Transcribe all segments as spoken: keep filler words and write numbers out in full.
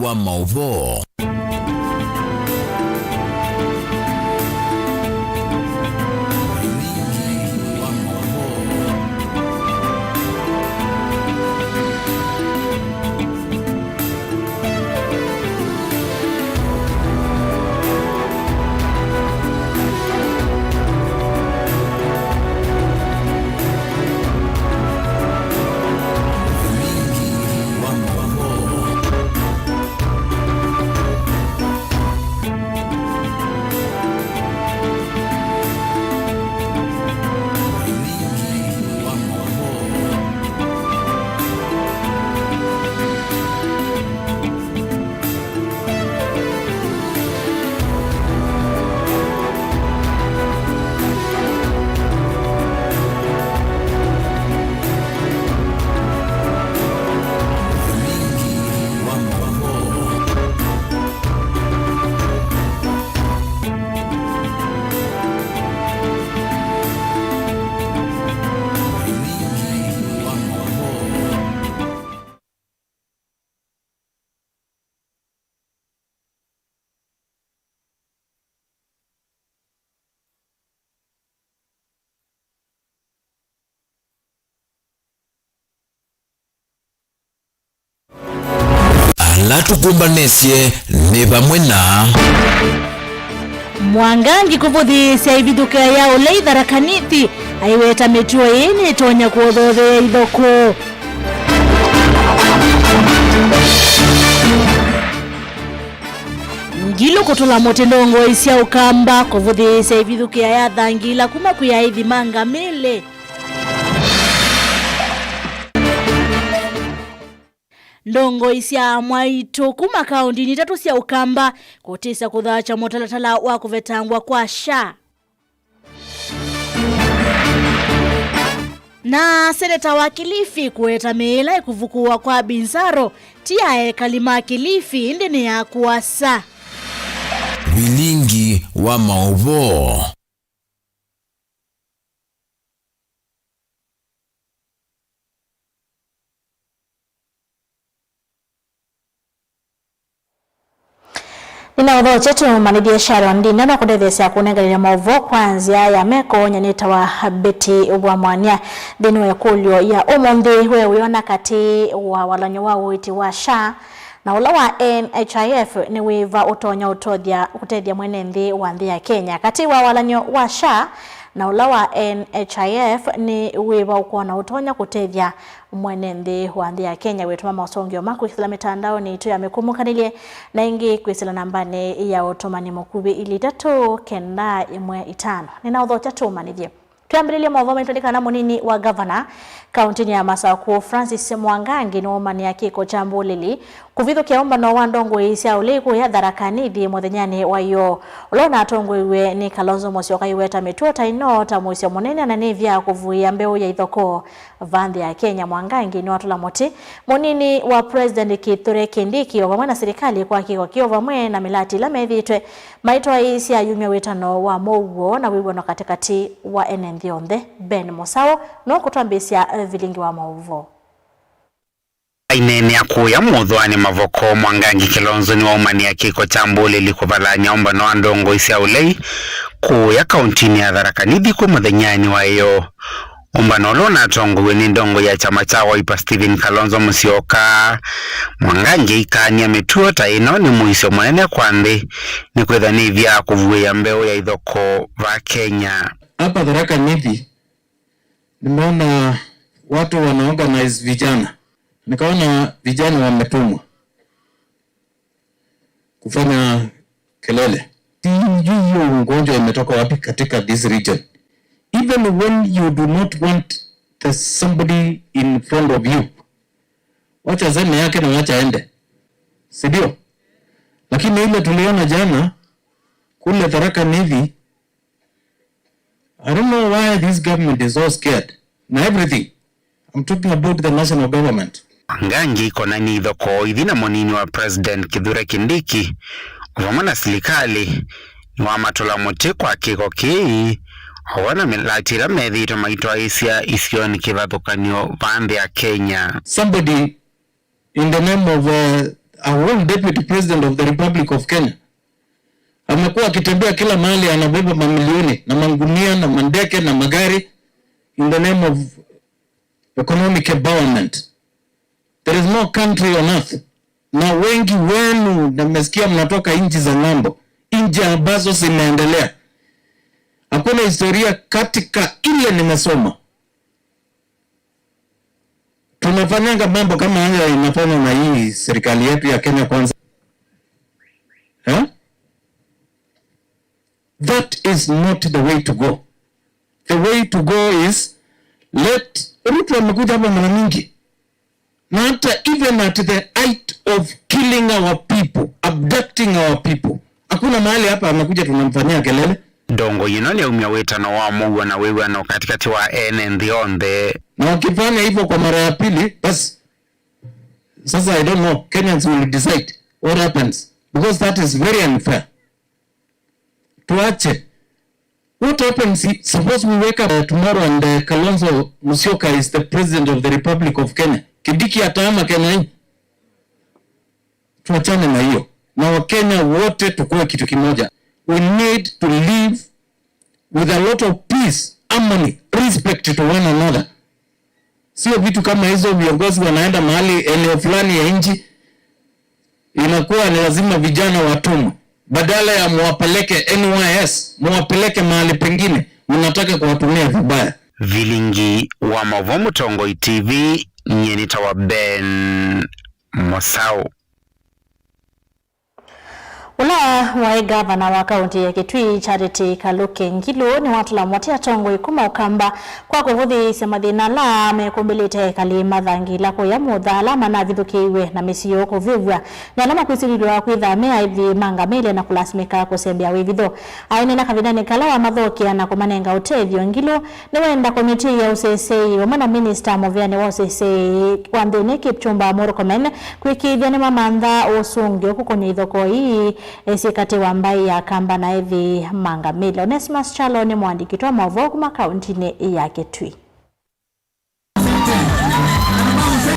wa maũvoo. Ala tũkũmbanĩsye nĩ vamwe na Mwangangi kũvũthĩĩsya ĩvithũkĩa ya ũlei Tharaka Nithi, aiweta mĩtuo ĩĩ nĩtonya kũothoothea ithokoo. Ngilu kũtũla mũtĩ ndongoi sya Ũkamba kũvũthĩĩsya ĩvithũkĩa ya Thangila kuma kwĩ aithi ma ngamĩlĩ. Ndongoi sya mwaitũ kuma kaũndĩnĩ itatũ sya Ũkamba kũtĩsya kũthaasya mũtalatala wa kũvetangwa kwa SHA. Na seneta wa Kilifi kũweta mĩĩ ĩla ĩkũvukũwa kwa Binzaro ti ya ekali ma Kilifi, ĩndĩ nĩ ya kũasa. Vilingi wa maũvoo. Nĩnaũthokya tũmanyĩthye Sharon Ndinda no kũndetheesya kũnenganĩlya maũvoo kwa nzĩa ya meko. Nyie nĩtawa Betty wa Mwania. Nthĩnĩ wa ĩkũlyo ya ũmũnthĩ, we wĩona katĩ wa walany'o wa ũiiti wa SHA na ũla wa NHIF nĩ wĩva ũtonya ũtothya, kũtethya mwene nthĩ wa nthĩ ya Kenya? Katĩ wa walany'o wa SHA na ũla wa NHIF nĩ wĩva ũkwona ũtonya kũtethya mwene nthĩ wa nthĩ ya Kenya? Wĩtũma maũsũngĩo maku kwĩsĩla mĩtandaonĩ itũ ya mĩkũmũkanĩlye, na ĩngĩ kwĩsĩla nambanĩ ya ũtũmani mũkuvĩ ilĩ itatũ kenda ĩmwe itano. Nĩnaũthokya tũmanyĩthye. Twĩambĩlĩlye maũvoo maitũ nĩ kana mũnini wa ngavana kaũntĩnĩ ya Masakũ, Francis Mwangangi, nĩwaumanĩa kĩko kya mbũlĩli kũvithũkĩa ũmbano wa ndongoi sya ũlei kũya Tharaka Nithi mũthenyanĩ wa ĩyoo, ũla ũnatongoiw'e nĩ Kalonzo Musyoka, aiweta mĩtuo ta ĩno ta mũisyo mũnene na nĩvyaa kũvuĩa mbeũ ya ithokoo va nthĩ ya Kenya. Mwangangi nĩwatũla mũtĩ mũnini wa President Kithure Kindiki o vamwe na silikalĩ kwa kĩko kĩĩ o vamwe na mĩlatĩ ĩla methĩĩtwe maitwaĩĩsya ayumya wĩtano wa mũuo na wĩw'ano katĩkatĩ wa ene nthĩ onthe. Ben Mũsaũ nũkũtwambĩĩsya vilingi wa maũvoo. Aineenea kũya mũthũanĩ Mavoko, Mwangangi Kilonzo nĩwaumanĩa kĩko kya mbũlĩli kũvalany'a ũmbano wa ndongoi sya ũlei kũya kaũntĩnĩ ya Tharaka Nithi kwĩ mũthenyanĩ wa ĩyoo. Ũmbano ũla ũnatongoew'e nĩ ndongoi ya kyama kya Wiper Stephen Kalonzo Musyoka, Mwangangi aikaanĩa mĩtuo ta ĩno nĩ mũisyo mũnene kwa nthĩ, nĩkwĩthwa nĩvyaa kũvuĩa mbeũ ya ithokoo va Kenya. Hapa Tharaka Nithi nimeona watu wanaorganize vijana, nikaona vijana wametumwa kufanya kelele. Sijui hiyo ugonjwa imetoka wapi katika this region. Even when you do not want the somebody in front of you, wacha aseme yake na wacha aende, si ndio? Lakini ile tuliona jana kule Tharaka Nithi, I don't know why this government is so scared na everything. I'm talking about the national government. Mwangangi aikonany'a ithokoo ithi na mũnini wa President Kithure Kindiki o vamwe na silikalĩ nĩwamatũla mũtĩ kwa kĩko kĩĩ o vamwe na mĩlatĩ ĩla methĩĩtwe maitwaĩĩsya isionĩ kĩvathũkany'o va nthĩ ya Kenya. Somebody in the name of, uh, A whole deputy president of the Republic of Kenya amekuwa akitembea kila mahali, anabeba mamilioni na mangunia na mandeke na magari in the name of economic empowerment. There is no country on earth. Na wengi wenu nimesikia mnatoka nchi za ng'ambo, nchi ambazo zimeendelea. Hakuna historia katika ile nimesoma. Tunafanyanga mambo kama haya inafanywa na hii serikali yetu ya Kenya Kwanza. Eh? That is not the way to go. The way to go is let Ruto amekuja hapa mara mingi. Na hata even at the height of killing our people, abducting our people, hakuna mahali hapa anakuja tunamfanyia kelele. Ndongoi ĩno nĩyaumya wĩtano wa mũuo na wĩw'ano katĩkatĩ wa ene nthĩ onthe. Na wakifanya hivyo kwa mara ya pili, basi sasa I don't know, Kenyans will decide what happens, because that is very unfair. Tuache. What happens if, suppose we wake up, uh, tomorrow and, uh, Kalonzo Musyoka is the president of the Republic of Kenya? Kindiki atahama Kenya hii? Tuachane na hiyo. Na Wakenya wote tukue kitu kimoja. We need to live with a lot of peace, harmony, respect to one another. Sio vitu kama hizo, viongozi wanaenda mahali, eneo fulani ya nchi, inakuwa ni lazima vijana watumwe. Badala ya muwapeleke N Y S, muwapeleke mahali pengine, mnataka kuwatumia vibaya. Vilingi wa Mavo Mũtongoi T V, nyie nĩtawa Ben Mosau. Ũla waĩ ngavana wa kaũntĩ ya Kitui, Charity Kaluki Ngilu, nĩwatũla mũtĩ atongoi kuma Ũkamba kwa kũvũthĩĩsya mathĩna ala mekũmbĩlĩte ekali ma Thangila kũya mũtha ala manavithũkĩiwe na mĩsyĩ yoo kũvĩvw'a, na ala makwĩsilĩlw'a kwĩtha me aithi ma ngamĩle na kũlasimĩka kũsembea wĩvitho. Aineena kavindanĩ kala wamathokea na kũmanenga ũtethyo, Ngilu nĩwenda komitii ya ũseseĩ vamwe na minista mũvĩanĩ wa ũseseĩ wa nthĩnĩ Kipchumba Murkomen kwĩkĩĩthya nĩmamantha ũsũngĩo kũkony'a ithokoo ii syĩ katĩ wa mbaĩ ya Kamba na ethi ma ngamĩle. Onesmus Kyalo nĩ mũandĩki witũ wa maũvoo kuma kaũntinĩ ya Kitui.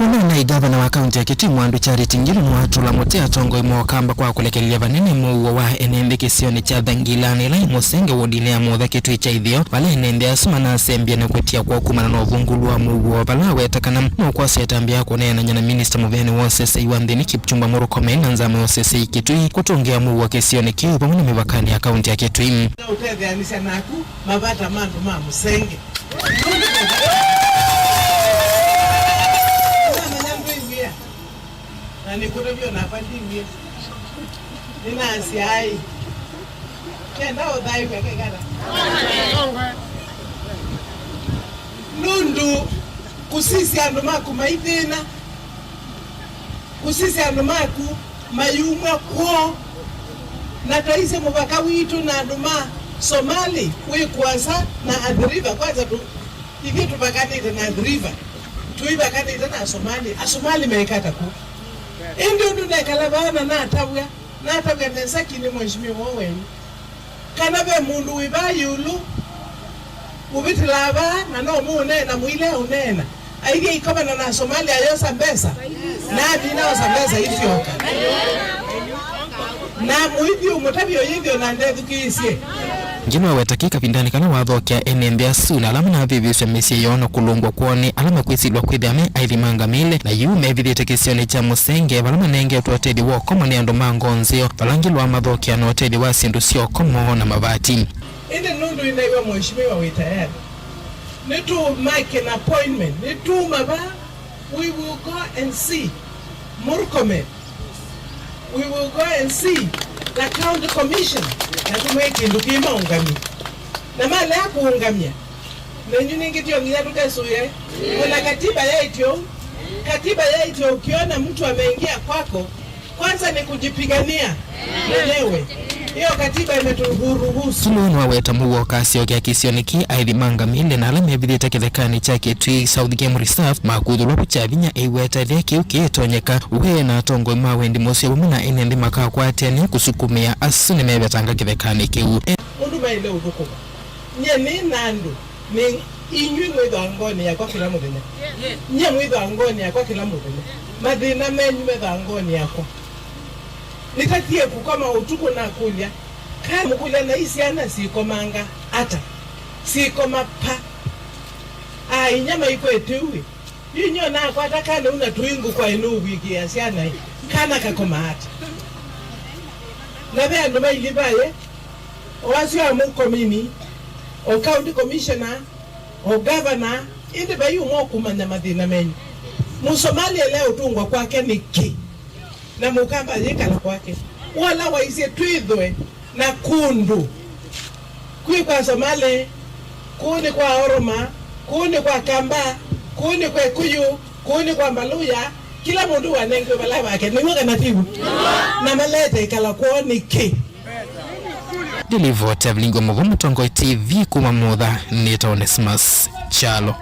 Ũla naĩ ngavana wa kaũntĩ ya Kitui Mwandũ Charity Ngilu nĩwatũla mũtĩ atongoi ma Ũkamba kwa kũlekelelya vanene mũuo wa ene nthĩ kĩsionĩ kya Thangila na ĩla ĩ Mũsenge wodinĩ ya Mũtha Kitui kya Itheo, vala ene nthĩ asu manasembie na kwĩtia kwoo kumana na ũvungũlu wa mũuo, vala aweta kana nũkwasya ĩtambya ya kũneenany'a na minista mũvĩanĩ wa ũseseĩ wa nthĩnĩ Kipchumba Murkomen na nzama ya ũseseĩ Kitui kũtũngĩa mũuo kĩsionĩ kĩu vamwe na mĩvakanĩ ya kaũntĩ ya Kitui. Ũtetheanĩsya naku mavata ma andũ ma Mũsenge. Namanya ndwĩw'ĩa. Na nĩkũtavya onakwa ndiw'ĩa. Nĩnasya ai. Kenda ũthaĩw'a kekana. Nũndũ kũsisya andũ maku maithĩna. Kũsisya andũ maku mayumw'a kwoo, na taisye mũvaka witũ na andũ ma Somali wĩ kũasa na Athi River. Kwanza tũ, ithyĩ tũvakanĩte na Athi River, tũivakanĩte na Asomali. Asomali mekata kũ? Ĩndĩ ũndũ nekala vaa na natavw'a, natavw'a nesa ki nĩ Mheshimiwa Owen. Kana ve mũndũ wĩ vaa ĩũlũ ũvĩtĩlaa vaa na no mũũneena mũile ũneena, aithi aikomana na Asomali ayosa mbesa, na amina osa mbesa isyoka. Na mũithi ũmũtavya ũyĩthyo na ndethukĩĩsye. Ngilu aweta kĩ kavindanĩ kala wathokea ene nthĩ asu na ala manavĩvĩsw'a mĩsyĩ yoo na kũlũngw'a kwoo nĩ ala makwĩsilwa kwĩthĩa me aithi ma ngamĩle, na yu mevithĩte kĩsionĩ kya Mũsenge vala manengetwe ũtethyo wa ũkomo nĩ andũ ma ngoo nzeo, vala Ngilu amathokea na ũtethyo wa syĩndũ sya ũkomo na mavati. Ĩndĩ nũndũ inaĩwa Mheshimiwa wĩ tayari, nĩtũ make an appointment, nĩtũũma vaa, we will go and see Murkomen, we will go and see the county commission, na tũmwĩe kĩndũ kĩ maũngamye, na malea kũũngamya, nenyu ningĩ tio nginya tũkesũĩa. Ona katiba yaĩtye ũu, katiba yaĩtye ũkiona mtu ameingia kwako, kwanza ni kujipigania mwenyewe. Hiyo katiba imeturuhusu. Ngilu nĩwaweta mũuo ũkasyokea kĩsionĩ kĩ aithi ma ngamĩle na ala mevithĩte kĩthekanĩ kya Kitui South Game Reserve makuthũlwa vyu kya vinya ĩiweta ĩthea kĩu kĩitonyeka. Wĩ na atongoi ma wendi mũseo vamwe na ene nthĩ makakwatĩanĩa kũsukumĩa asu nĩmevetanga kĩthekanĩ kĩu. Ũndũ maĩle ũthũkũma. Nyie nĩ na andũ, nĩ inyw'ĩ mwĩthwa ngoonĩ yakwa kĩla mũthenya. Nyie mwĩthwa ngoonĩ yakwa kĩla mũthenya. Mathĩna menyu methwa ngoonĩ yakwa. Nĩtatie kũkoma ũtukũ nakũlya, kana mũkũlya, na ii syana syĩkomanga ata? Syĩkoma pa? Aa, inyia maikwete ũĩ. Yu inyia nakwata kana ũu na tũingũ kwa ĩnũũvw'ĩkĩa syana ĩ, kana kakoma ata? Na ve andũ mailĩ vaye, o asu a mũkomini, o county commissioner, o governor, ĩndĩ vai ũmwe ũkũmanya mathĩna menyu. Mũsomali ele ũtũngwa kwake nĩkĩ? Na mũkamba yĩkala kwake. Wala waisye twĩthwe na kũndũ. Kwĩ kwa Somali, kũu nĩ kwa Oroma, kũu nĩ kwa Kamba, kũu nĩ kwa Ĩkũyũ, kũu nĩ kwa Mbaluya, kĩla mũndũ wanengiwe vala vake. Nĩw'o kana tiw'o? Na malete ĩkala kwoo nĩkĩ? Nĩ livoti ya Vilingi wa Mũvoo Mũtongoi T V kuma Mutha, nĩtawa Onesmus Kyalo.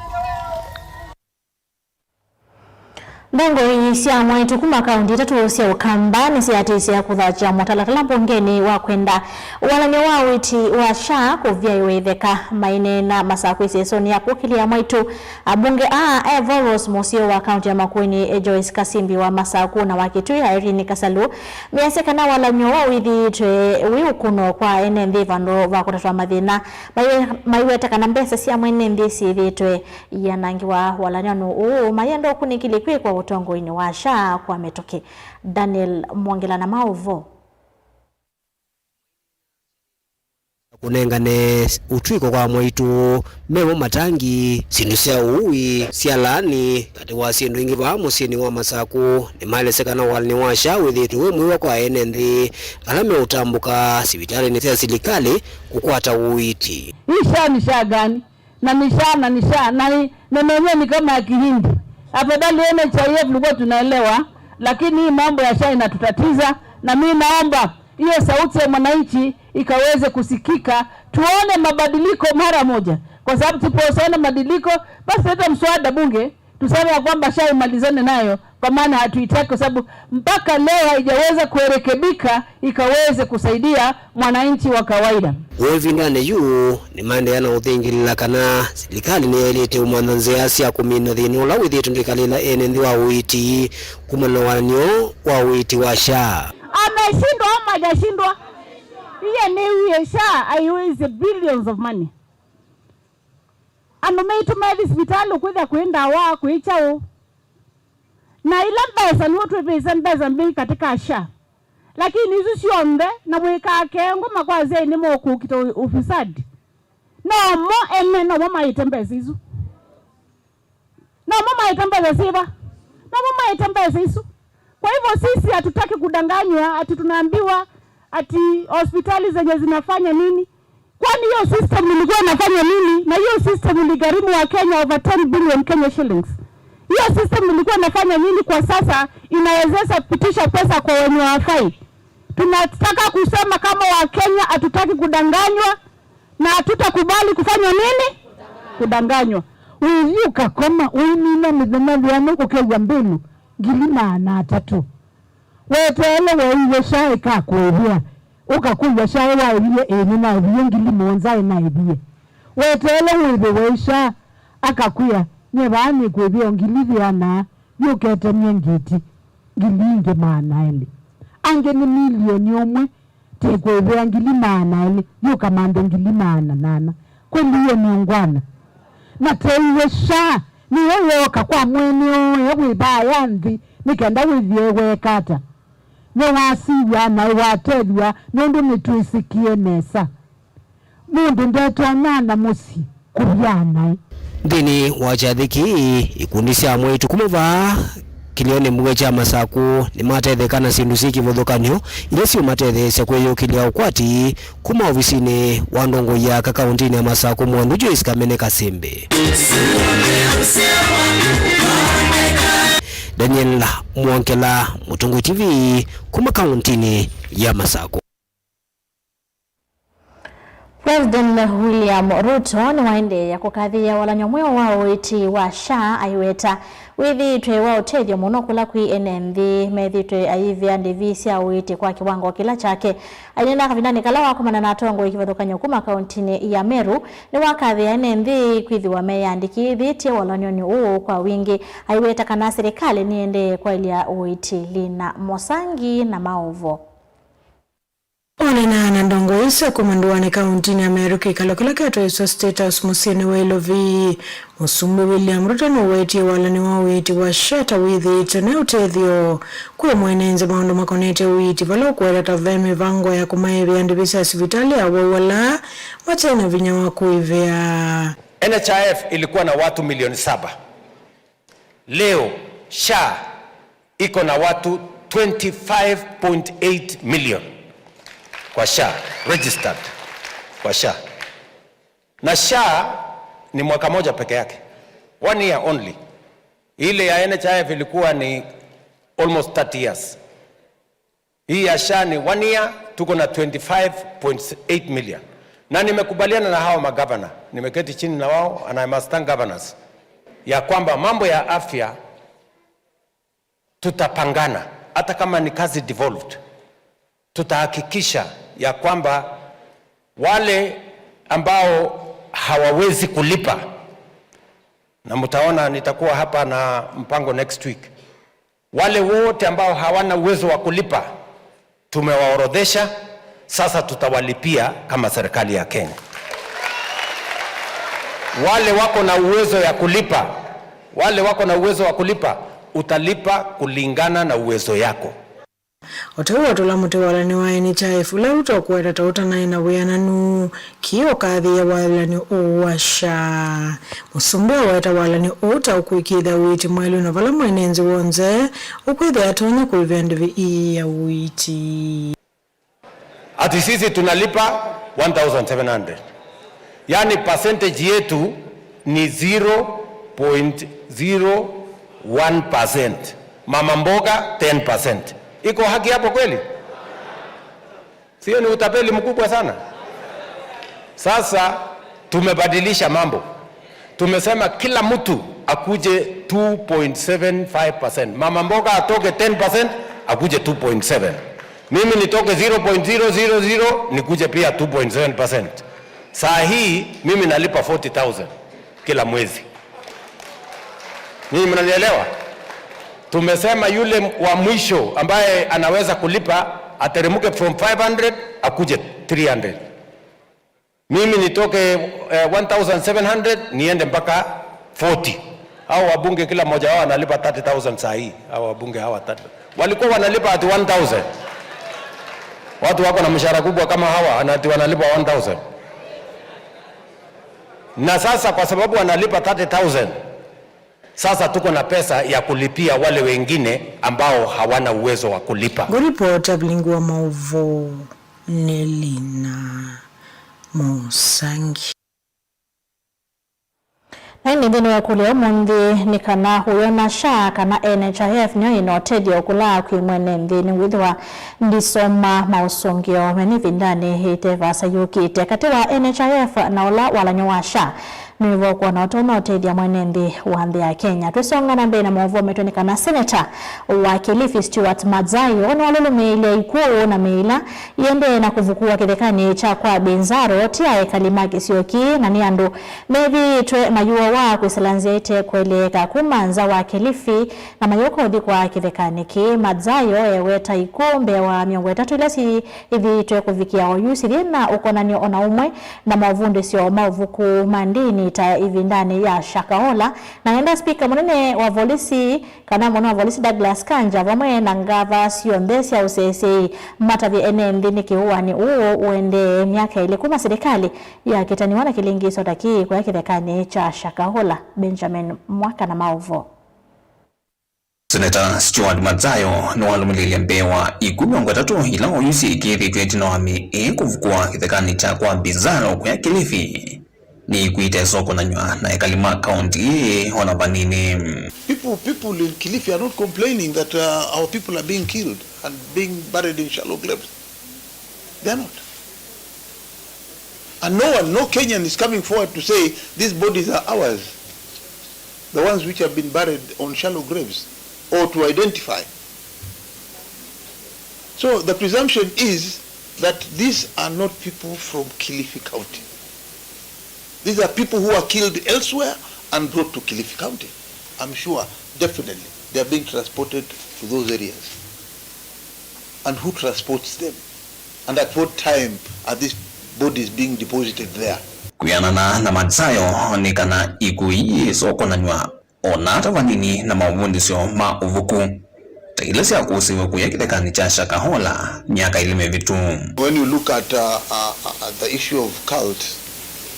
Ndongoi sya mwaitũ kuma kaunti itatũ sya Ũkamba nĩsiatĩĩsya kũthatya mũtalatala mbungenĩ wa kwenda walany'o wa ũiiti wa SHA kũvyaĩwa itheka. Maineena Masakũ ĩsesonĩ ya kũkĩlya mwaitũ, ambunge aa, Evolos Mũseo wa kaunti ya Makueni, Joyce Kasimbi wa Masakũ, na wa Kitui, Irene Kasalu, measya kana walany'o wa ũithiĩtwe wĩ ũkũno kwa ene nthĩ vandũ va kũtatwa mathĩna. Maiwe-, maiweta kana mbesa sya mwene nthĩ syĩthĩĩtwe ianangĩwa walany'onĩ ũũ, mayenda ũkunĩkĩli kwĩkwa ũtongoinĩ wa SHA kwa mĩtũkĩ. Daniel Mwongela na maũvoo. Kũnengane ũtw'ĩko kwa mwaitũ, memo matangi, syĩndũ sya ũui, sya laani, katĩ wa syĩndũ ingĩ vaa mũsyĩnĩ wa Masakũ. Nĩmaelesya kana walany'o wa SHA wĩthĩĩtwe wĩ mwĩwa kwa ene nthĩ ala meũtambũka sivitalĩnĩ sya silikalĩ kũkwata ũiiti. Hii SHA ni SHA gani? Na ni SHA, na ni SHA, na ni, na nenyewe ni kama ya Kihindi. Afadhali N H I F tulikuwa tunaelewa, lakini hii mambo ya SHA inatutatiza, na mimi naomba hiyo sauti ya mwananchi ikaweze kusikika, tuone mabadiliko mara moja, kwa sababu tusipoona mabadiliko, basi leta mswada bunge, tuseme ya kwamba SHA imalizane nayo, kwa maana hatuitaki, kwa sababu mpaka leo haijaweza kurekebika ikaweze kusaidia mwananchi wa kawaida. Ĩvindanĩ yĩu, nĩmaendeea na ũthingĩlĩla kana silikalĩ nĩyaĩlĩte ũmantha nzĩa sya kũmina thĩna ũla wĩthĩĩtwe ndwĩkalĩla ene nthĩ wa ũiiti kumana na walany'o wa ũiiti wa SHA. Ameshindwa ama hajashindwa? Iye nĩwie SHA aiwĩsye billions of money. Andũ maitũ methi sivitalĩ ũkwĩthĩa kwĩ ndawa, kwĩ kyaũ. Na ila mbesa nĩw'o twĩvĩsye mbesa mbingĩ katika SHA. Lakini isu syonthe na mwĩkaa kengũ makwasya nĩ mokũkita ũ-, ufisadi. Nomo ene nomo maĩte mbesa isu. Nomo maĩte mbesa syĩva? Nomo maĩte mbesa isu. Kwa hivyo sisi hatutaki kudanganywa ati tunaambiwa ati hospitali zenye zinafanya nini. Kwani hiyo system ilikuwa inafanya nini? Na hiyo system iligharimu wa Kenya over ten billion Kenya shillings. Hiyo system ilikuwa inafanya nini kwa sasa inawezesha kupitisha pesa kwa wenye hawafai? Tunataka kusema kama Wakenya hatutaki kudanganywa na hatutakubali kufanya nini? Kudanganywa. Ũithi ũkakoma, ũimina mĩthenya yĩana ũkew'a mbĩlũ ngili maana atatũ. Weteele weeiwe SHA ĩkakũĩvĩa, ũkakũlw'a SHA waĩvie? Ĩĩ, nĩnaĩvie ngili mũonza ĩnaĩvie. Weteele wĩvĩwe SHA, akakwĩa, nyie vaa nĩkwĩvĩa o ngili yĩana, yũketemye ngĩti ngili ingĩ maana elĩ. Angĩ nĩ milioni ũmwe, tĩkwĩvĩa ngili maana elĩ, yũkamanthe ngili maana nana. Kweli hiyo ni ungwana? Na teiwe SHA nĩyo yooka kwa mwene oe wĩ vaya nthĩ nĩ kenda wĩthĩe weeka ata? Nĩwasiw'a naĩ watethw'a nũndũ nĩtwĩsĩkĩe nesa. Mũndũ ndetonyana mũsyĩ kũvya naĩ. Nthĩnĩ wa kyathĩ kĩĩ, ikundi sya mwaitũ kuma vaa kĩlĩonĩ mbunge kya Masakũ nĩmatetheka na syĩndũ syĩ kĩvathũkany'o ila siũmatetheesya kwĩyũkĩlya ũkwati kuma ovisinĩ wa ndongoi ya aka kauntinĩ ya Masakũ, Mwandũ Joyce Kamene Kasembe. Daniel Mwongela, Mũtongoi T V, kuma kauntinĩ ya Masakũ. President William Ruto nĩwaendeea kũkathĩĩa walany'o mweũ wa ũiiti wa SHA, aiweta wĩthĩĩtwe wa ũtethyo mũno kũla kwĩ ene nthĩ methĩĩtwe ayĩvĩa ndĩvi sya ũiiti kwa kĩwango kĩla kyake. Aineena kavindanĩ kala wakomana na atongoi kĩvathũkany'o kuma kauntinĩ ya Meru, nĩwakathĩĩa ene nthĩ kwĩthĩwa meyandĩkĩthĩtye walany'onĩ ũũ kwa wingĩ. Aiweta kana silikalĩ nĩendee kwaĩlya ũiiti. Lina Mosangi na maũvoo. Ndongoi sya kuma ndũanĩ kauntinĩ ya Meru, kĩkalo kĩla kyatwaĩswe State House mũsyĩnĩ wa Ilovi, Mũsumbĩ William Ruto nũwetie walany'o wa ũiiti wa SHA ta wĩthĩĩtwe ne ũtethyo kwĩ mwene nthĩ maũndũ makonetye ũiiti, vala ũkũweta ta ve mĩvango ya kũmaĩvĩa ndĩvi sya sivitalĩ awau ala mate na vinya wa kũĩvĩa. N H I F ilikuwa na watu milioni saba. Leo SHA iko na watu twenty-five point eight million kwa SHA, registered kwa SHA. Na SHA ni mwaka moja peke yake. One year only. Ile ya N H I F ilikuwa ni almost thirty years. Hii ya SHA ni one year, tuko na twenty-five point eight million. Na nimekubaliana na hawa magavana, nimeketi chini na wao, and I must thank governors, ya kwamba mambo ya afya tutapangana, hata kama ni kazi devolved, tutahakikisha ya kwamba wale ambao hawawezi kulipa, na mtaona nitakuwa hapa na mpango next week, wale wote ambao hawana uwezo wa kulipa, tumewaorodhesha, sasa tutawalipia kama serikali ya Kenya. Wale wako na uwezo ya kulipa, wale wako na uwezo wa kulipa, utalipa kulingana na uwezo yako. O ta ũu watũla mũtĩ wa walany'o wa N H I F ũla Ruto ũkũweta ta ũtanaĩ na wĩananu, Kĩĩ ũkathĩĩa walany'o ũũ wa SHA. Mũsumbĩ aweta walany'o ũũ ta ũkwĩkĩĩthya ũiiti mwaĩlu na vala mwene nthĩ w'onthe ũkwĩthĩa atonya kũĩvĩa ndĩvi ii ya ũiiti. Ati sisi tunalipa one thousand seven hundred. Yaani percentage yetu ni zero point zero one percent. Mama mboga ten percent. Iko haki hapo kweli? Sio ni utapeli mkubwa sana? Sasa tumebadilisha mambo. Tumesema kila mtu akuje two point seven five percent. Mama mboga atoke ten percent, akuje two point seven. Mimi nitoke zero point zero zero zero, nikuje pia two point seven percent. Saa hii mimi nalipa forty thousand kila mwezi. Nyinyi mnanielewa? Tumesema yule wa mwisho ambaye anaweza kulipa ateremke from five hundred akuje three hundred. Mimi nitoke, eh, one thousand seven hundred niende mpaka forty. Hao wabunge kila mmoja wao analipa thirty thousand saa hii. Hao wabunge hawa thirty. Walikuwa wanalipa ati one thousand. Watu wako na mshahara kubwa kama hawa, ati wanalipa one thousand. Na sasa kwa sababu wanalipa thirty thousand, sasa tuko na pesa ya kulipia wale wengine ambao hawana uwezo wa kulipa. Ngũripota vilingi wa maũvoo nĩ Lina Mũsangi. Na ĩndĩ nthĩnĩ wa ĩkũlyo ya ũmũnthĩ nĩ kana ũyona SHA kana N H I F nĩyo ĩna ũtethyo kũla kwĩ mwene nthĩ nĩwĩthĩwa ndisoma maũsũngĩo me nĩ ĩvindanĩ ĩte vaasa yũkĩte katĩ wa N H I F na ũla walany'o wa SHA. Nĩwĩvo kwona ũtonya ũtethya mwene nthĩ wa nthĩ ya Kenya. Twĩsonga na mbee na maũvoo metwe nĩ kana seneta wa Kilifi Stuart Madzayo nĩwalũlũmĩĩlye ikw'ũ na mĩĩ ĩla iendee na kũvukuwa kĩthekanĩ kya kwa Binzaro ti aekali ma kĩsio kĩĩ, na nĩ andũ methĩĩtwe mayũawa kwĩsĩla nzĩa ite kũeleeka kuma nza wa Kilifi na mayũka ũthi kwa kĩthekanĩ kĩĩ. Madzayo eweta ikw'ũ mbee wa mĩongo ĩtatũ ila syĩthĩĩtwe kũvikĩa oyu sithyĩ na ũkonany'o ona ũmwe na maũvundĩsyo ma ũvuku ma ndĩni ta ĩvindanĩ ya Shakahola, na enda spika mũnene wa volisi kana mũnene wa volisi Douglas Kanja vamwe na ngava syonthe sya ũseseĩ matavye ene nthĩ nĩkĩ ũaani ũũ ũendee myaka ĩlĩ kuma silikalĩ yakĩtanĩwa na kĩlĩngĩĩso ta kĩĩ kũya kĩthekanĩ kya Shakahola. Benjamin Mwaka na maũvoo. Seneta Stuart Madzayo nĩwalũmĩlĩlye mbee wa ikw'ũ mĩongo ĩtatũ ila oyu syĩkĩĩthĩtw'e ĩtina wa mĩĩ ĩĩ kũvukuwa kĩthekanĩ kya kwa Bizarro kũya Kilifi. Nĩikwĩte ĩsokonany'a na ekali ma kaunti ĩĩ ona vanini. People, people in Kilifi are not complaining that, uh, our people are being killed and being buried in shallow graves. They are not. And no one, no Kenyan is coming forward to say these bodies are ours, the ones which have been buried on shallow graves, or to identify. So the presumption is that these are not people from Kilifi County. These are people who are killed elsewhere and brought to Kilifi County. I'm sure, definitely, they are being transported to those areas. And who transports them? And at what time are these bodies being deposited there? Kwĩanana na Matsayo, nĩ kana ikuũ ii isokonanw'a o na ata vanini na mavundĩsyo ma ũvuku, ta ila syakũsĩwe kũya kĩthekanĩ kya Shakahola myaka ĩlĩ mĩvĩtu. When you look at, uh, uh, uh, the issue of cult,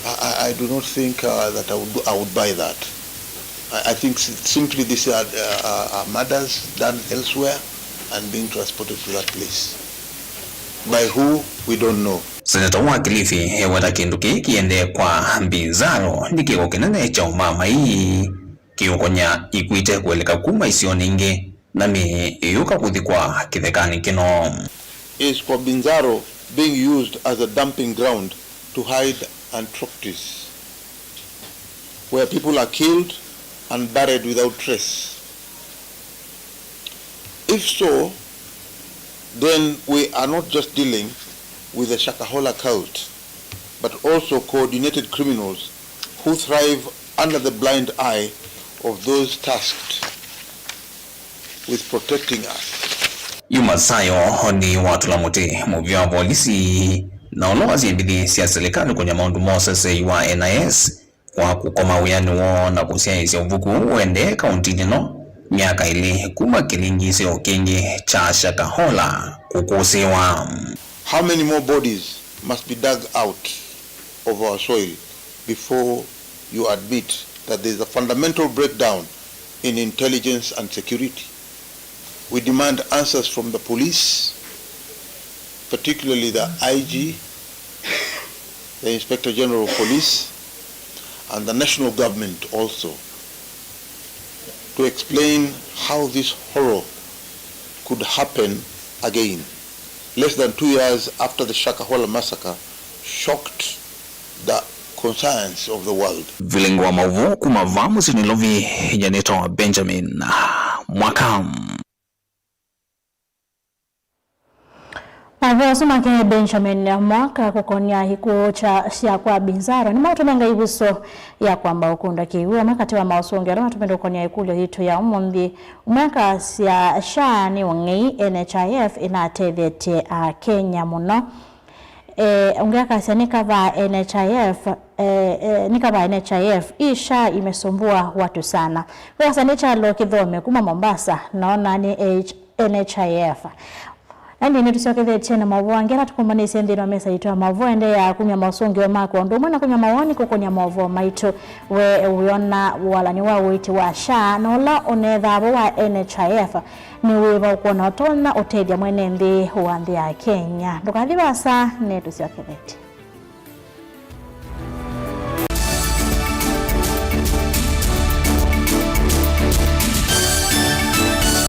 I, I, I do not think, uh, that I would, I would buy that. I, I think s-, simply these are, uh, uh, uh, murders done elsewhere and being transported to that place. By who, we don't know. Seneta wa Kilifi eweta kĩndũ kĩĩ kĩendee kwa Binzaro nĩ kĩko kĩnene kya ũmamai. Kĩũkonya ikuũ ite kũeleka kuma isionĩ ingĩ, na mĩĩ ĩyũka kũthikwa kĩthekanĩ kĩno. Is kwa Binzaro being used as a dumping ground to hide atrocities, where people are killed and buried without trace? If so, then we are not just dealing with the Shakahola cult, but also coordinated criminals who thrive under the blind eye of those tasked with protecting us. Yu Matsayo nĩ watũla mũtĩ mũvĩa wa volisi na ũla wasya mbithi sya silikalĩ kũnya maũndũ ma ũseseĩ wa N I S kwa kũkoma wĩanĩ woo na kũsyaĩĩsya ũvuku ũendee kauntinĩ ĩno myaka ĩlĩ kuma kĩlingĩsĩo kĩngĩ kya Shakahola kũkũsĩĩwa. How many more bodies must be dug out of our soil before you admit that there is a fundamental breakdown in intelligence and security? We demand answers from the police, particularly the I G, the Inspector General of Police, and the national government also, to explain how this horror could happen again, less than two years after the Shakahola massacre shocked the conscience of the world. Vilingi wa maũvoo kuma vaa mũsyĩ Nairobi, nyanĩtwa Benjamin Mwaka. Maũvoo asu make Benjamin Mwaka kũkonya ikuũ kya, sya kwa Binzaro nĩmatũnenga ĩvuso ya kwamba ũkunda kĩw'ũ. Amwe katĩ wa maũsũngĩo ala matũmĩte kũkonya ĩkũlyo yitũ ya ũmũnthĩ, ũmwe akasya, SHA nĩ ũng'ei, N H I F ĩnatethetye Akenya mũno. Eh, ũngĩ akasya, "Nĩ kavaa N H I F, eh, eh, nĩ kavaa N H I F, hii SHA imesumbua watu sana." Ũngĩ akasya, "Nĩ kyalo kĩthome kuma Mombasa, naona nĩ H-, N H I F." Ĩndĩ nĩtũsyokethetye na maũvoo angĩ ala tũkũmbanĩsye nthĩnĩ wa mesa yitũ ya maũvoo. Endeea kumya maũsũngĩo maku o ũndũ ũmwe na kumya mawoni kũkonya maũvoo maitũ. We wĩona walany'o wa ũiiti wa SHA na ũla ũnethaa vo wa N H I F nĩ wĩva ũkwona ũtonya ũtethya mwene nthĩ wa nthĩ ya Kenya? Ndũkathi vaasa, nĩtũsyokethetye.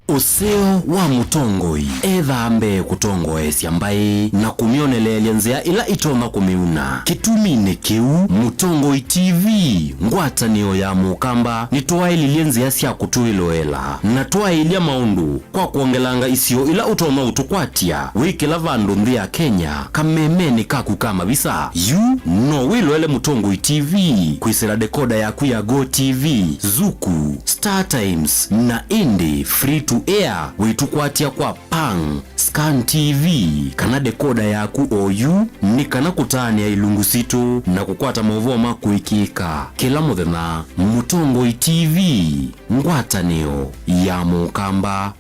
Ũseo wa mũtongoi ethaa mbee kũtongoesya mbaĩ na kũmyoneleelya nzĩa ĩla ĩtonya kũmĩuna. Kĩtuminĩ kĩu, Mũtongoi T V, ngwatanĩo ya Mũkamba, nĩtwaĩlilye nzĩa sya kũtwĩloela na twaĩlya maũndũ kwa kwongelanga isio ila ũtonya ũtũkwatya wĩ kĩla vandũ nthĩ ya Kenya kamemenĩ kaku ka mavisa. Yu no wĩloele Mũtongoi T V kwĩsĩla dekoda yaku ya Go T V, Zuku, Star Times, na ĩndĩ free to air wĩtũkwatya kwa Pang, Scan T V, kana dekoda yaku oyu, nĩ kana kũtaanĩa ilungu sitũ na kũkwata maũvoo ma kũĩkĩĩka kĩla mũthenya. Mũtongoi T V, ngwatanĩo ya Mũkamba.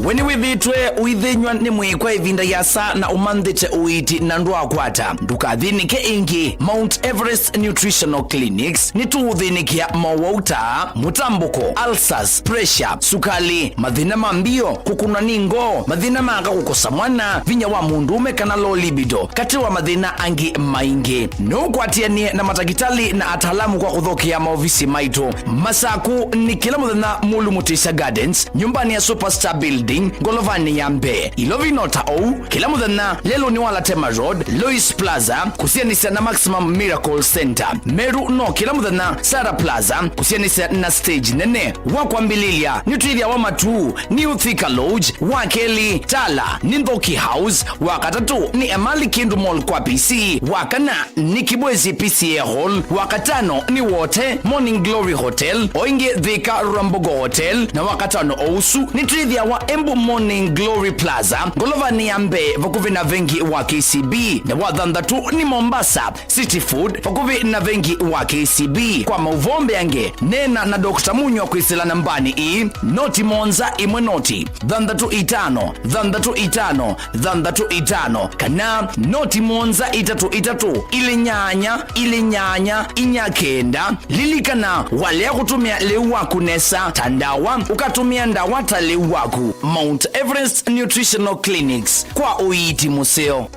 We nĩwĩthĩĩtwe ũithĩnyw'a nĩ mwĩĩ kwa ĩvinda yĩasa na ũmanthĩte ũiiti na ndwaakwata? Ndũkathĩnĩke ĩngĩ. Mount Everest Nutritional Clinics nĩtũũthĩnĩkĩa mowau ta mũtambũko, ulcers, pressure, sukalĩ, mathĩna ma mbio, kũkũnwa nĩ ngoo, mathĩna ma aka kũkosa mwana, vinya wa mũndũũme kana low libido, katĩ wa mathĩna angĩ maingĩ. No ũkwatĩanĩe na matakĩtalĩ na ataalamu kwa kũthokea maovisi maitũ. Masaku nĩ kĩla mũthenya Mulu Mutisya Gardens, nyũmbanĩ ya Superstar Building, ngolovanĩ ya mbee. Ilovi no ta ou, kĩla mũthenya lelũnĩ wa Latema Road, Lois Plaza, kũsianĩsya na Maximum Miracle Center. Meru no kĩla mũthenya Sarah Plaza, kũsianĩsya na stage nene. Wa kwambĩlĩlya nĩ Twĩthĩawa Matuu, New Thika Lodge, wa kelĩ Tala nĩ Nthoki House, wa katatũ nĩ Emali Kindu Mall kwa P C, wa kana nĩ Kibwezi P C A Hall, wa katano nĩ Wote Morning Glory Hotel, o ĩngĩ Thika Rwambogo Hotel, na wa katano o ũsu nĩ Twĩthĩawa Embu Morning Glory Plaza, ngolovanĩ ya mbee vakuvĩ na vengi wa K C B, na wa thanthatũ nĩ Mombasa City Food, vakuvĩ na vengi wa K C B. Kwa maũvoo mbeange, neena na Doctor Munywa kwĩsĩla nambanĩ ii, noti mũonza ĩmwe noti, thanthatũ itano, thanthatũ itano, thanthatũ itano, kana noti mũonza itatũ itatũ, ilĩ nyanya, ilĩ nyanya, inya kenda. Lilikana, walea kũtũmĩa lĩu waku nesa ta ndawa, ũkatũmĩa ndawa ta lĩu waku. Mount Everest Nutritional Clinics, kwa ũiiti mũseo.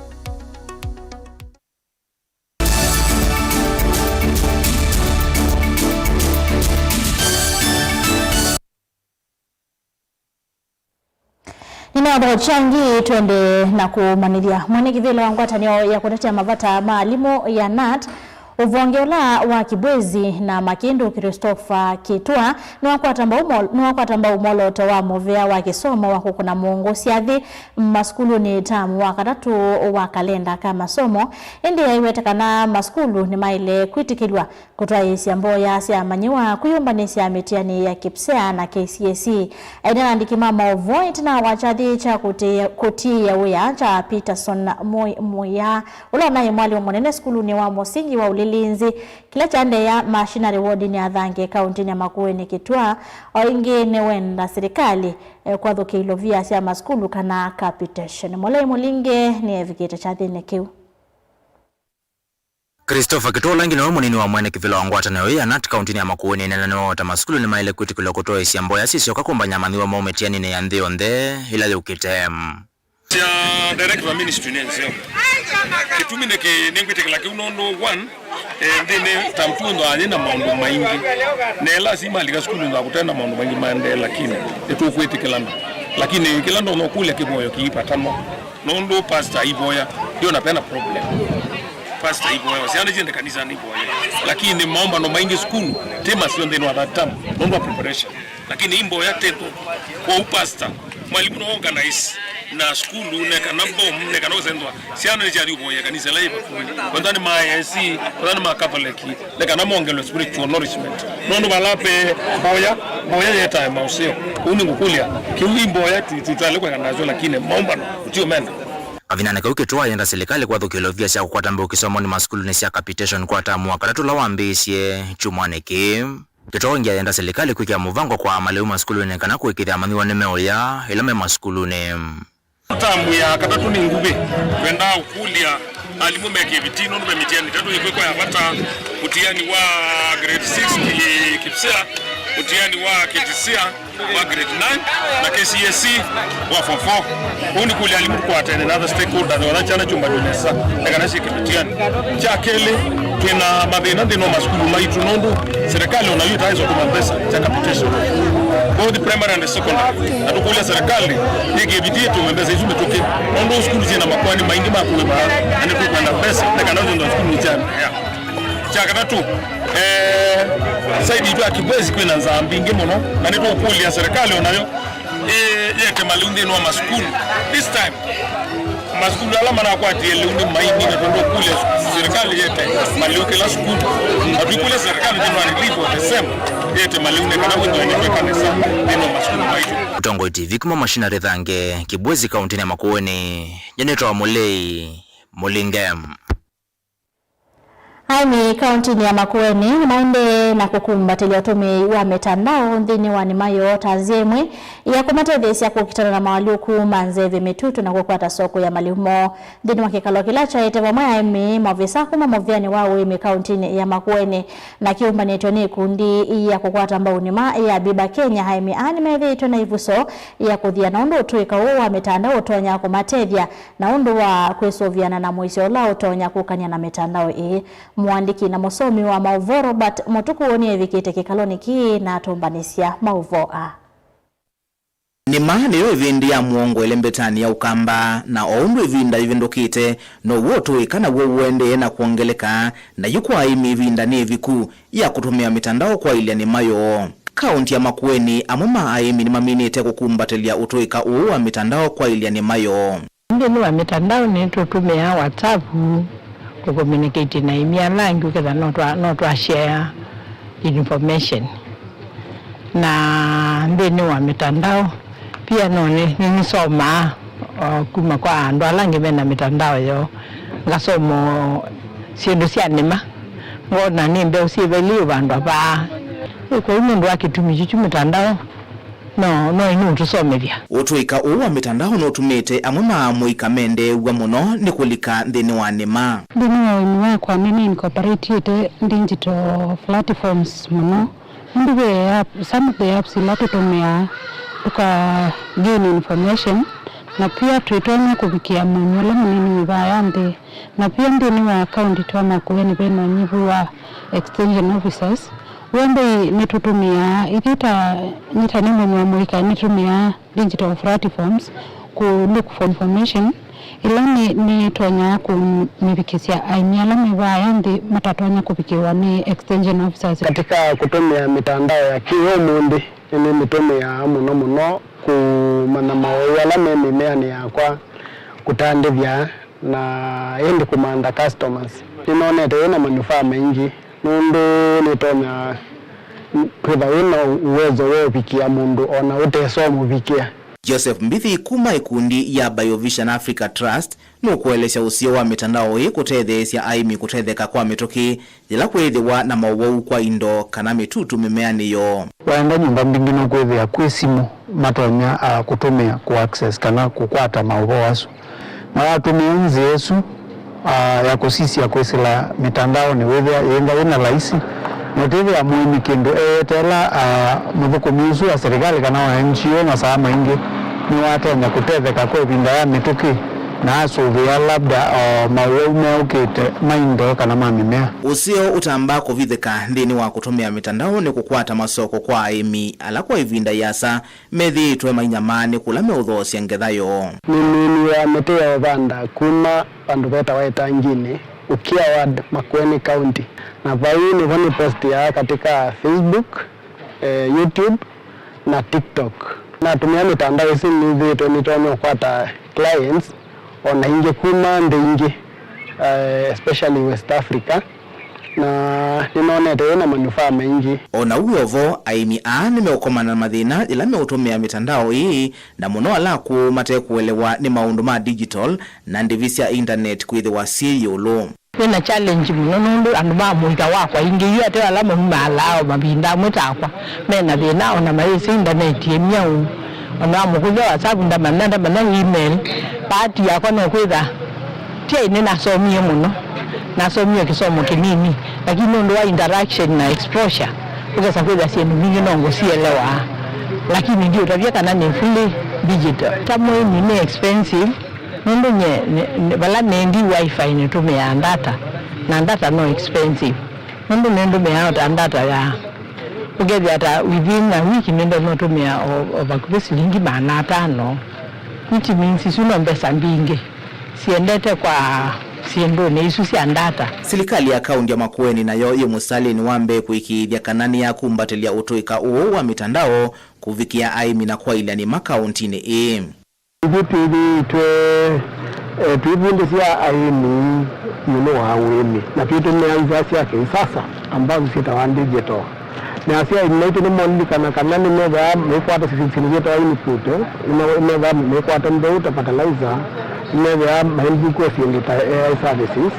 Nĩnathokya ĩngĩ twende na kũmanyĩthya. Mwene kĩvĩla wa ngwatanĩo ya kũtetea mavata ma alimũ ya nat, ũvonge ũla wa Kibwezi na Makĩndũ, Christopher Kitwa, nĩwakwata mbau mol-, nĩwakwata mbau mwolooto wa mũvĩa wa kĩsomo wa kũkũna mũũngũ syathĩ masukulunĩ tamu wa katatũ wa kalenda ka masomo. Ĩndĩ aiweta kana masukulu nĩmaĩle kwĩtĩkĩlw'a kũtwaĩĩsya mboya sya amanyĩw'a kwĩyũmbanĩsya mĩtiani ya KPSEA na K C S E. Aina na andĩki ma maũvoo ĩtina wa kyathĩ kya kũtĩĩa, kũtiĩa wĩa kya Peterson Mũ-, Mũya, ũla ũnaĩ mwalimũ mũnene sukulunĩ wa mũsingi wa Ulilinzi, kĩla kyaendeea Machinery wodinĩ ya Thange, kauntinĩ ya Makueni, Kitwa, o ĩngĩ nĩwenda silikalĩ, eh, kwathũkĩa ilovia sya masukulu kana capitation. Molei Mũlinge nĩevikĩte kyathĩnĩ kĩu. Christopher Kitwa, ũla ĩngĩ nowe mũnini wa mwene kĩvĩla wa ngwatanĩo ĩĩ ya nat kauntinĩ ya Makueni, nĩnena nĩwawetie masukulu nĩmaĩle kwĩtĩkĩlwa kũtwaĩĩsya mboya syĩsyoka kũmbany'a amanyĩw'a moo mĩtianinĩ ya nthĩ yonthe ĩla yũkĩte. Sya director wa ministry nĩ nzeo. Kĩtumi nĩkĩ nĩngwĩtĩkĩla kĩu nũndũ, one, eh, nthĩnĩ tam tu nthwa yĩ na maũndũ maingĩ. Na ĩla asyai malika sukulu nthwa kũte na maũndũ maingĩ maendee, lakini nĩtũkwĩtĩkĩlana. Lakini kĩla ndonya ũkũlya kĩvoyo kĩipatanwa. Nũndũ pastor aivoya, ndiona pena problem. Pastor aivoya, syana syende kanisa naivoya. Lakini maombano maingĩ sukulu, ti masio nthĩnĩ wa that term, nũndũ wa preparation. Lakini imboya teto, kwa u pastor, mwalimu no organize, na sukulu, ne kana form, ne kana ũsendwa, syana nĩsyathi ũvoya kanisa ĩla ĩ vakuvĩ. Wenda nĩ ma A I C, wenda nĩ ma Catholic, nĩ kana mongelwe spiritual nourishment. Nũndũ vala ve mboya, mboya yetae maũseo. Ũu nĩngũkũlya, kĩu i mboya tũ-, tũtaĩle kwĩka nasyo, lakini maũmbano ũtiũmena. Kavindanĩ kau Kitwa ayenda silikalĩ kwathũkĩa ilovia sya kũkwata mbau kĩsomonĩ masukulunĩ sya capitation kwa tamu wa katatũ ũla wambĩĩisye kyumwanĩ kĩĩ. Kitwa ĩngĩ ayenda silikalĩ kwĩkĩa mũvango kwa malĩu masukulunĩ kana kũĩkĩĩthya amanyĩw'a nĩmeũya ĩla me masukulunĩ. Tamu ya katatũ nĩ nguvĩ. Twendaa ũkũlya alimũ meke vitii nũndũ ve mĩtiani ĩtatũ yĩkwĩkwa ya vata, mũtiani wa grade six ki-, KPSEA, mũtiani wa KPSEA wa grade nine, na K C S E wa form four. Ũu nĩ kũlya alimũ tũkwatene na other stakeholders, ona kyana kyũmbanĩw'e nesa, na kana syĩke mĩtiani. Kya kelĩ, twĩ na mathĩna nthĩnĩ wa masukulu maitũ nũndũ serikali onayo ĩtaĩsa kũma mbesa sya capitation, both primary and secondary. Na tũkũlya serikali yĩkĩe vitii ĩtũme mbesa isu mĩtũkĩ, nũndũ sukulu syĩ na makoani maingĩ ma kũĩva, na nĩtũkwenda mbesa nĩ kana syonthe sukulu syaendeea. Kya katatũ, eh, side itũ ya Kibwezi kwĩ na nzaa mbingĩ mũno, na nĩtũkũlya serikali onayo ĩ-, yete malĩu nthĩnĩ wa masukulu. This time, masukulu ala manakwatie lĩu nĩ maingĩ, na tũndũkũlya serikali yete malĩu kĩla sukulu. Na twĩkũlya serikali nthĩnĩ wa relief of the same, yete malĩu nĩ kana wĩthĩwe nĩ kwĩka nesa nthĩnĩ wa masukulu maitũ. Ũtongoi T V kuma Machinery Thange, Kibwezi, kauntinĩ ya Makueni, nĩnĩtawa Mũlei Mũlinge. Aĩmi kauntinĩ ya Makueni nĩmaendee na kũkumbatĩlya ũtũmĩi wa mĩtandao nthĩnĩ wa nĩma yoo ta nzĩa ĩmwe ya kũmatetheesya kũkitana na mawalyũku ma nzeve, mĩtutu na kũkwata soko ya malĩu moo. Nthĩnĩ wa kĩkalo kĩla kyaĩte vamwe aĩmi, maovisa kuma mũvĩanĩ wa ũĩmi kauntinĩ ya Makueni na kĩũmbanĩtw'e nĩ ĩkundi ya kũkwata mbau nĩma ya Biba Kenya, aĩmi aa nĩmethĩĩtwe na ĩvuso ya kũthĩa na ũndũ ũtũĩka ũũ wa mĩtandao ũtonya kũmatethya na ũndũ wa kwĩsũvĩana na mũisyo ũla ũtonya kũkany'a na mĩtandao ĩĩ. Mũandĩki na mũsomi wa maũvoo Robert Mũtuku nĩevikĩte kĩkalonĩ kĩĩ na atũmbanĩsya maũvoo aa. Nĩma nĩyo ĩvĩndĩ ya mũongo ĩle mbetanĩ ya Ũkamba, na o ũndũ ĩvinda yĩvĩndũkĩte, now'o ũtũĩka naw'o ũendee na kwongeleka, na yu kwa aĩmi ĩvinda nĩ ĩviku ya kũtũmĩa mĩtandao kwaĩlya nĩma yoo. Kaunti ya Makueni, amwe ma aĩmi nĩmaminĩte kũkumbatĩlya ũtũĩka ũũ wa mĩtandao kwaĩlya nĩma yoo. Nthĩnĩ wa mĩtandao nĩtũtũmĩaa WhatsApp kũcommunicate na aĩmi ala angĩ, ũkethĩa no twa, no twa share information. Na nthĩnĩ wa mĩtandao, Pia no nĩ, nĩnĩsomaa, o, kuma kwa andũ ala angĩ mena mĩtandao yoo. Ngasoma syĩndũ sya nĩma, ngona nĩ mbeũ syĩva ila iũvandwa vaa. Ĩ, kwoou nũndũ wa kĩtumi kyu kyu mĩtandao no, no ĩnũtũsomethya. Ũtũĩka ũũ wa mĩtandao nũtumĩte amwe ma amũika mendeew'a mũno nĩ kũlika nthĩnĩ wa nĩma. Nthĩnĩ wa ũĩmi wakwa nĩnĩ incorporateĩte digital platforms mũno. Nũndũ ve app, some of the apps ila tũtũmĩaa tũka gain information, na pia twĩtonya kũvikĩa mũnyũ ũla mũnini wĩ vaya nthĩ, na pia nthĩnĩ wa kaunti twa Makueni ve na ũnyivu wa extension officers. W'o mbei nĩtũtũmĩaa, ithyĩ ta, nyita nĩ mũnyũ wa mũika, nĩtũmĩaa digital platforms kũ look for information ĩla nĩ, nĩtonyaa kũmĩvikĩsya aĩmi ala me vaya nthĩ matatonya kũvikĩwa nĩ extension officers. Katika kũtũmĩa mĩtandao ya kĩũmũnthĩ, nĩnĩmĩtũmĩaa mũno mũno kũmanya maũũ ala me mĩmeanĩ yakwa, kũtandĩthya na ĩndĩ kũmantha customers. Nĩnonete yĩna manufaa maingĩ nũndũ nĩtonya kwĩtha wĩna uwezo wa ũvikĩa mũndũ ona ũtesa ũmũvikĩa. Joseph Mbithi kuma ĩkundi ya Biovision Africa Trust nũkũelesya ũseo wa mĩtandao ĩĩ kũtetheesya aĩmi kũtetheka kwa mĩtũkĩ yĩla kwĩthĩwa na maũwau kwa indo kana mĩtutu mĩmeanĩ yoo. Waenda nyũmba mbingĩ nũkwĩthĩa kwĩ simũ matonya, ah, kũtũmĩa kũ access kana kũkwata maũvoo asu. Na watũmĩa nzĩa ĩsu, ah, ya kũsisya kwĩsĩla mĩtandaonĩ, wĩthĩa yĩenda yĩ na laisi, na ũtĩthĩa mũĩmi kĩndũ eeteela, ah, mũthũkũmi ũsu wa serikali kana wa N G O masaa maingĩ nĩwatonya kũtetheka kwa ĩvinda ya mĩtũkĩ, na asũvĩa labda, ah, maũwau meũkĩte ma indo kana ma mĩmea. Ũseo ũtambaa kũvithĩka nthĩnĩ wa kũtũmĩa mĩtandao nĩ kũkwata masoko kwa aĩmi ala kwa ĩvinda yĩasa methĩĩtwe mainyamaa nĩ kũla meũthoosya ngetha yoo. Nĩ mũĩmi wa mĩtĩ ya ũvanda kuma vandũ vetawa Ĩtanginĩ, Ukia Ward, Makueni County. Na vau nĩvo nĩ postiaa katika Facebook, eh, YouTube na TikTok. Natũmĩa mĩtandao ĩsu nĩthĩĩtwe nĩtonya ũkwata clients o na ingĩ kuma nthĩ ingĩ, eh, especially West Africa. Na nĩnonete yĩna manufaa maingĩ. O na ũu wĩ o vo, aĩmi aa nĩmeũkomana na mathĩna yĩla meũtũmĩa mĩtandao ĩĩ, na mũno ala akũũ matekũelewa nĩ maũndũ ma digital na ndĩvi sya intaneti kwĩthĩwa syĩ ĩũlũ. Nĩ na challenge mũno nũndũ andũ ma mũika wakwa aingĩ yu ate ala maumaalaa o mavinda amwe takwa, me na thĩna o na mayĩsĩ intaneti ĩ myaũ. O na wamũkũlya WhatsApp ndamanya, ndamanya email. Bahati yakwa no kwĩtha tyaĩ nĩnasomie mũno, nasomie kĩsomo kĩnini, lakini nũndũ wa interaction na exposure, ũkesa kwĩtha syĩndũ mbingĩ no ngũsielewa, lakini ndiũtavya kana nĩ fully digital. Ta mũĩmi nĩ expensive, nũndũ nye, nĩ, nĩ, vala nĩndi wifi nĩtũmĩaa data, na data no expensive. Nũndũ nĩndũmĩaa o ta data ya, ũkethĩa ta within a week nĩndonya ũtũmĩa o, o vakuvĩ silingi maana atano, which means isu no mbesa mbingĩ siendete kwa syĩndũnĩ isu sya data. Silikalĩ ya kaunti ya Makueni nayo yĩ mũsalĩnĩ wa mbee kũĩkĩĩthya kana nĩyakumbatĩlya ũtũĩka ũũ wa mĩtandao kũvikĩa aĩmi na kwaĩlya nĩma kauntinĩ ĩĩ. Ithyĩ twĩthĩĩtwe, eh, twĩvundĩsya aĩmi ĩũlũ wa ũĩmi, na twĩtũmĩa nzĩa sya kĩsasa ambazo syĩtawa digital. Na asu aĩmi maitũ nĩmolilikana kana nĩmethĩawa maikwata syĩndũ syĩtawa input, nĩme-, nĩmethĩawa maikwata mbeu ta fertilizer, nĩmethĩawa maivukua syĩndũ ta A I services,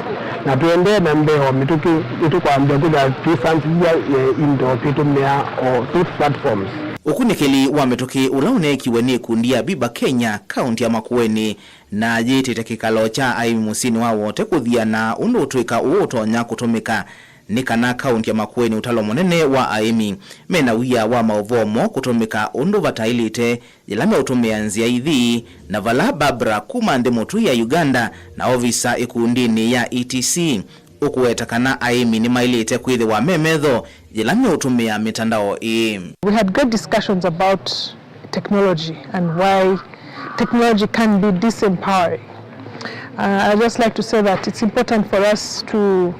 na tũendee na mbee o mĩtũkĩ nĩtũkwambĩĩa kwĩthĩwa twĩsanzĩthya, eh, indo twĩtũmĩa o those platforms. Ũkunĩkĩli wa mĩtũkĩ ũla ũneekiwe nĩ ĩkundi ya Biba Kenya, kaunti ya Makueni, na yĩtĩte kĩkalo kya aĩmi mũsyĩnĩ wa Wote kũthiana ũndũ ũtũĩka ũũ ũtonya kũtũmĩka nĩ kana kaunti ya Makueni ũtalo mũnene wa aĩmi mena wia wa maũvoo moo kũtũmĩka ũndũ vataĩlĩte yĩla meũtũmĩa nzĩa ithi, na vala Barbara kuma nthĩ mũtũi ya Uganda na ovisa ĩkundinĩ ya E T C ũkũweta kana aĩmi nĩmaĩlĩte kwĩthĩwa me metho yĩla meũtũmĩa mĩtandao ĩĩ. We had great discussions about technology and why technology can be disempowering. Uh, I just like to say that it's important for us to,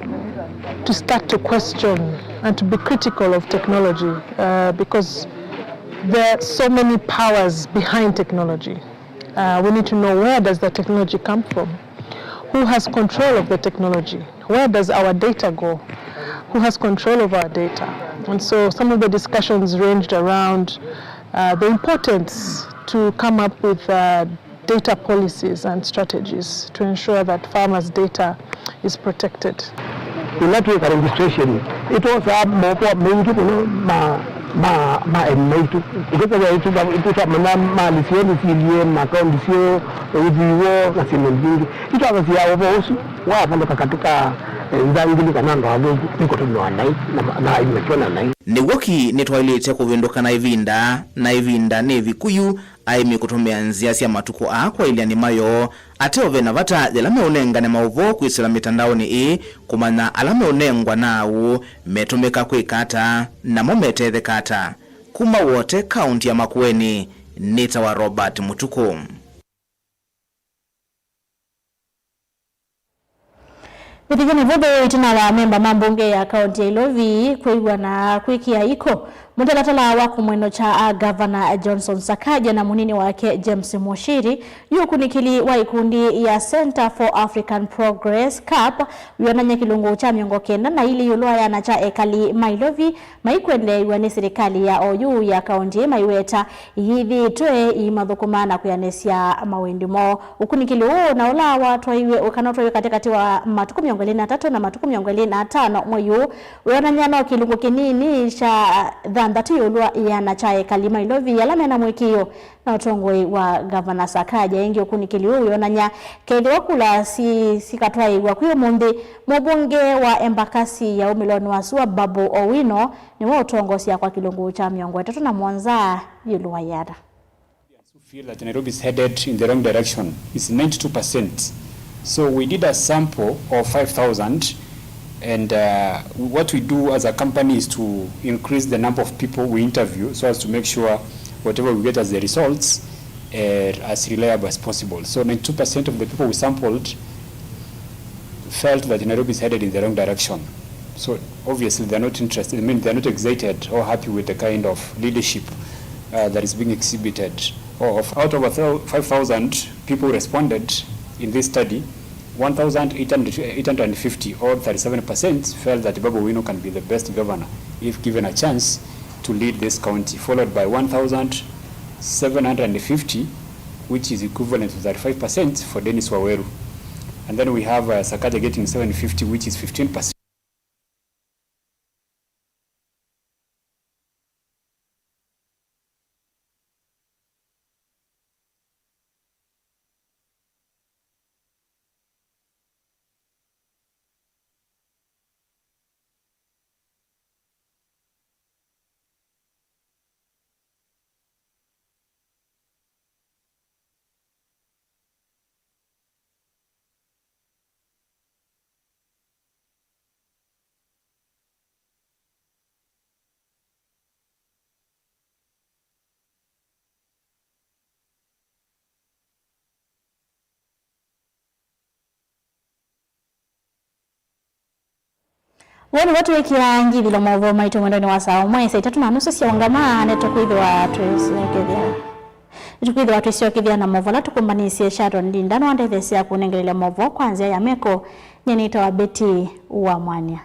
to start to question and to be critical of technology, uh, because there are so many powers behind technology. Uh, we need to know, where does the technology come from? Who has control of the technology? Where does our data go? Who has control of our data? And so some of the discussions ranged around, uh, the importance to come up with, uh, data policies and strategies to ensure that farmers' data is protected. Ĩla twĩka registration, ĩtwosaa moko maingĩ mũno ma, ma, ma aĩmi maitũ. Ũkĩsavya ĩtũtamanya mali syoo nĩsilyĩ, makaũndi syoo, ũthwii woo, na syĩndũ mbingĩ. Ĩtwathasya ũvoo ũsu wavalũka katĩ ka, eh, nzangili kana andũ athũku, nĩkũtũmĩwa naĩ, na, na aĩmi makyona naĩ. Nĩw'o ki nĩtwaĩlĩte kũvĩndũka na ĩvinda, na ĩvinda nĩ ĩviku yu, aĩmi kũtũmĩa nzĩa sya matukũ aa kwaĩlya nĩma yoo, ateo ve na vata yĩla meũnengane maũvoo kwĩsĩla mĩtandaonĩ ĩĩ kũmanya ala meũnengwa naaũ, metũmĩka kwĩka ata, namo metetheka ata. Kuma Wote, kaũnti ya Makueni, nĩtawa Robert Mũtukũ. Mĩthenya mĩvũthũ ĩtina wa amemba ma mbunge ya kaũnti ya Ilovi kwĩw'ana kwĩkĩa iko mũtalatala wa kũmwenokya a Gavana Johnson Sakaja na mũnini wake James Muchiri, yu ũkunĩkĩli wa ikundi ya Centre for African Progress, cap, wĩonany'a kĩlungu kya mĩongo kenda na ilĩ ĩũlũ wa ĩana kya ekali ma Ilovi maikwendeew'a nĩ silikalĩ ya oyu ya kaũnti maiweta iyĩthĩĩtwe iimathũkũma na kwĩanĩsya mawendi moo. Ũkunĩkĩli ũũ na ũla watwaiwe, kana ũtwaiwe katĩkatĩ wa matukũ mĩongo ĩlĩ na atatũ na matukũ mĩongo ĩlĩ na atano mwei ũũ, wĩonany'a no kĩlungu kĩnini kya thanthatũ ĩũlũ wa ĩana kya ekali ma Ilovi ala mena mũĩkĩĩo na ũtongoi wa Gavana Sakaja. Ĩngĩ, ũkunĩkĩli ũũ wĩonany'a kethĩwa kula si-, sikatwaĩĩw'a kwĩ ũmũnthĩ, mũmbunge wa Embakasi ya ũmĩlonĩ wa sua Babu Owino nĩwe ũtongosya kwa kĩlungu kya mĩongo ĩtatũ na mũonza ĩũlũ wa ĩana. Who feel that Nairobi is headed in the wrong direction is ninety-two percent. So we did a sample of five thousand, and, uh, what we do as a company is to increase the number of people we interview so as to make sure whatever we get as the results, uh, as reliable as possible. So ninety-two percent of the people we sampled felt that Nairobi is headed in the wrong direction. So obviously they're not interested, I mean, they're not excited or happy with the kind of leadership, uh, that is being exhibited. Of, out of a thou-, five thousand people responded in this study, one thousand eight hundred, eight hundred fifty, or thirty-seven percent, felt that Babu Owino can be the best governor if given a chance to lead this county, followed by one thousand seven hundred fifty, which is equivalent to thirty-five percent for Dennis Waweru. And then we have, uh, Sakaja getting seven fifty, which is fifteen percent. Woni watũĩkĩa ngithilo maũvoo maitũ mwendonĩ wa saa ũmwe, saa itatũ na nusu sya ũngama, nĩtũkwĩthĩwa twĩsyokethya. Nĩtũkwĩthĩwa twĩsyokethya na maũvoo ala tũkũmbanĩisye. Sharon Linda nĩwandetheesya kũnengelelya maũvoo kwa nzĩa ya meko. Nyie nĩtawa Betty wa Mwania.